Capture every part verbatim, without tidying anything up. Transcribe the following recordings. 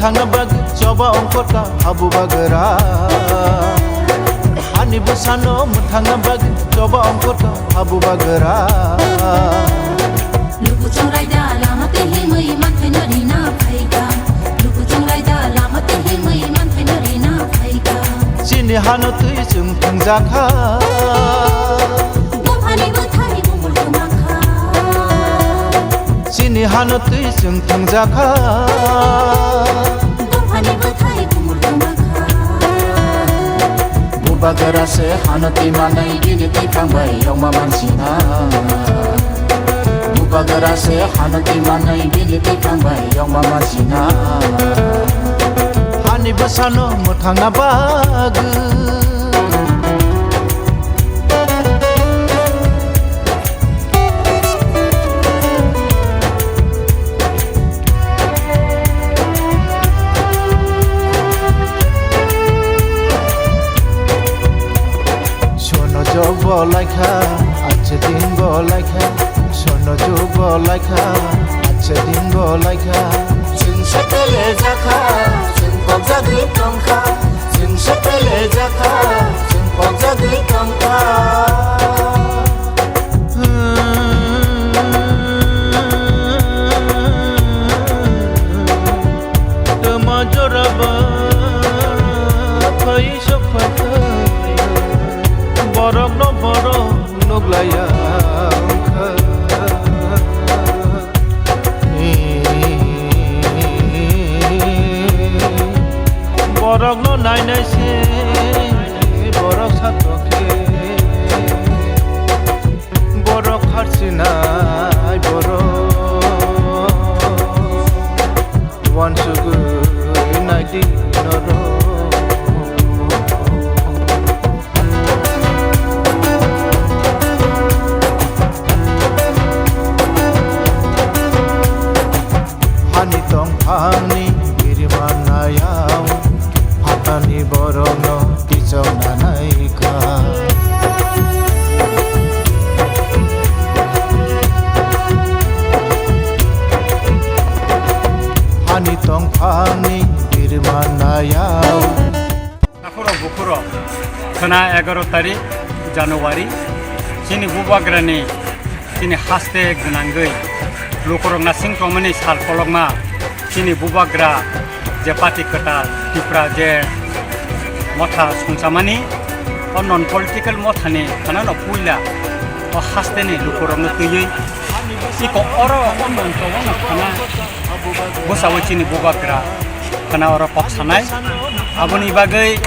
Thangna bagwi choba ongkhorka habu bagra. Ani bwsano mwthangna bagwi choba ongkhorka habu bagra. Luku chongraida lama tei himwi manthai no rina phaika. Luku chongraida lama tei himwi manthai no rina phaika. Chini hano twi chwng thwngjakha. Dophani bwthai bumul kwmakha. Chini hano twi chwng thwngjakha. Dophani bwthai bumul kwmakha. Bubagra se hano twi manai bini twi phang bai yongma mansina. Bubagra se hano twi manai bini twi phang bai yongma mansina. Hani bwsano mwthangna bagwi. Sono jog bo laikha, ache din bo laikha. Sono jog bo laikha, ache din bo laikha. Chwng se pele jakha, chwng kok jagwi tongkha. Chwng se pele jakha, chwng kok jagwi tongkha. Tama joraba phai sok phai kha, borok no borok nuk laya wngkha. Borok no nai nai se borok satokhe. Borok kharchinai borok, uansugwi naidi norok. Hani tongphangni biriman nayao, phatani borokno tichok nanai kha. Hani tongphangni biriman nayao. Takhurok bukhurok, khwna egaroh tarik January, chini bubagrani chini haste gwnangwi lukurok nasing tongmani sal kolokma chini bubagra je party kwtal Tipra je motha songchamani, o non political mothani khwnano puila o hasteni lukurokno twiwi iko oro o moncho o khwna bwsao chini bubagra khwna oro kok sanai. Aboni bagwi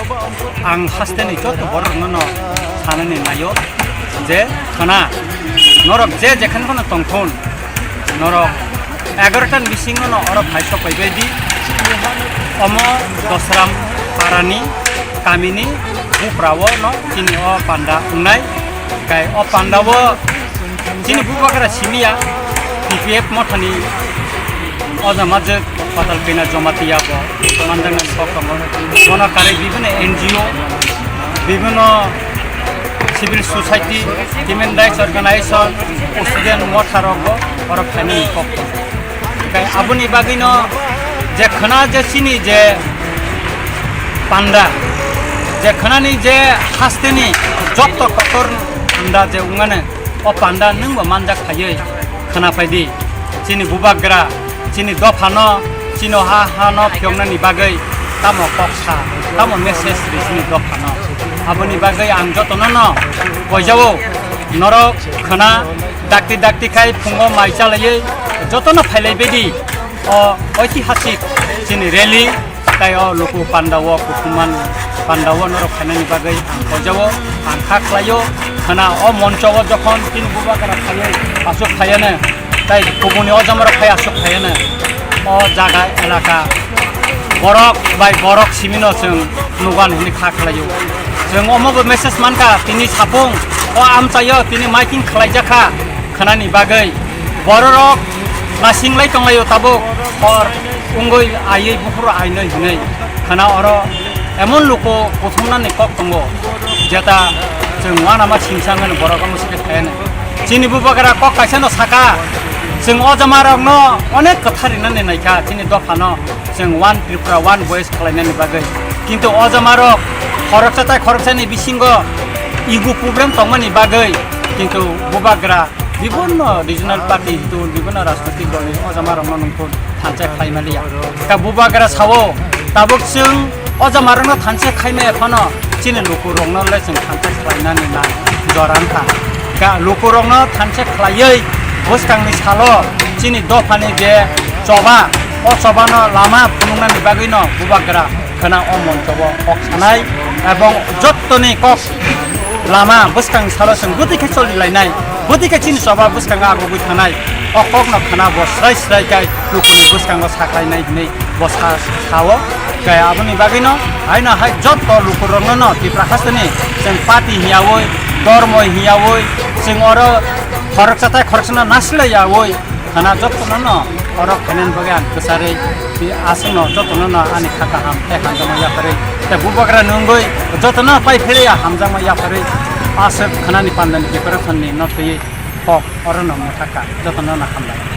ang hasteni joto borokno no sanani naio je khwna norok je jekhano phano tongthun, norok egaroh ta ni bisingo no oro phai sok pai bai di. Omo Dosram parani kamini buprao no chini o panda wngnai. Kai o pandao chini bubagra simiya T P F mothani o jama je Patal Kena Jamatia bo manjakna sok tongo. Bono karwi bibhinno N G O, bibhinno civil society, human rights organization, student motha rok bo oro phainani kok tongo. Kai aboni bagwino je khwna je chini je panda, je khwnani je hasteni jotto kotor panda je wngmani, o panda nwngbo manjak phaiwi khwna phaidi. Chini bubagra, chini dophano, chini ha hano phiyoknani bagwi tamo kok sa, tamo message ri chini dophano. Aboni bagwi ang jotono no koijao, norok khwna dakti dakti khai phungo mai chalaiwi jotono phailai baidi o oitihasik chini rally. Tai o luku pandao, kuthumman pandao norok phainani bagwi ang koijao, ang kha khlaio. Khwna o moncho o jokhon chini bubagra phaiwi aswk phaiano, tai kubuni o jamarok phai aswk phaiano, o jaga elaka borok bai borok simino chwng nugan hwnwi kha khlaio. Chwng omobo message mankha, tini sapung o amchaio tini miking khlaijakha khwnani bagwi. Bororok nasinglai tonglaio tabuk hor wngwi aiwi buphuru ainoi hinwi khwna oro emon luku kuthumnani kok tongo, jeta chwng uanama singsa wngmani borok omo se khe phaianai. Chini bubagra kok kaisano saka, Chwng o jamarokno onek kwtha rinani naikha chini dophano, chwng One Tripura, One Voice khlainani bagwi. Kintu o jamarok khoroksa tai khoroksani bisingo ego problem tongmani bagwi, kintu bubagra bibhinno regional party hintu bibhinno rajnoitik dolni o jamarokno nungkuk thansa khlai maliya. Ka bubagra sao, tabuk chwng o jamarokno thansa khaimaya phano chini lukurokno le chwng thansa khlainani na jora wngkha. Ka lukurokno thansa khlaiwi bwskangni salo chini dophani je choba, o chobano lama phunuknani bagwino bubagra khwna o moncho o kok sanai, ebong jottoni kok lama bwskang salo chwng bwtwi khe choli lainai, bwtwi khe chini choba bwskango agugwi thanai, o kokno khwna bo srai srai khe lukuni bwskango saklainai hinwi bo sa-, sao. Khe aboni bagwino haino hai jotto lukurokno no Tipra hasteni chwng party hiyaui, dormo hiyaui, chwng oro khoroksa tai khoroksano nasilaiyaui, khana jotono no oro khainani bagwi ang kwcharwi, aswkno jotono no ani kha kaham tei hamjakma yapharwi, tei bubagra nungwi jotono pai philiya hamjakma yapharwi, aswk khanani pandani decoration ni no twiwi kok oro no mwthakha, jotono no hambai.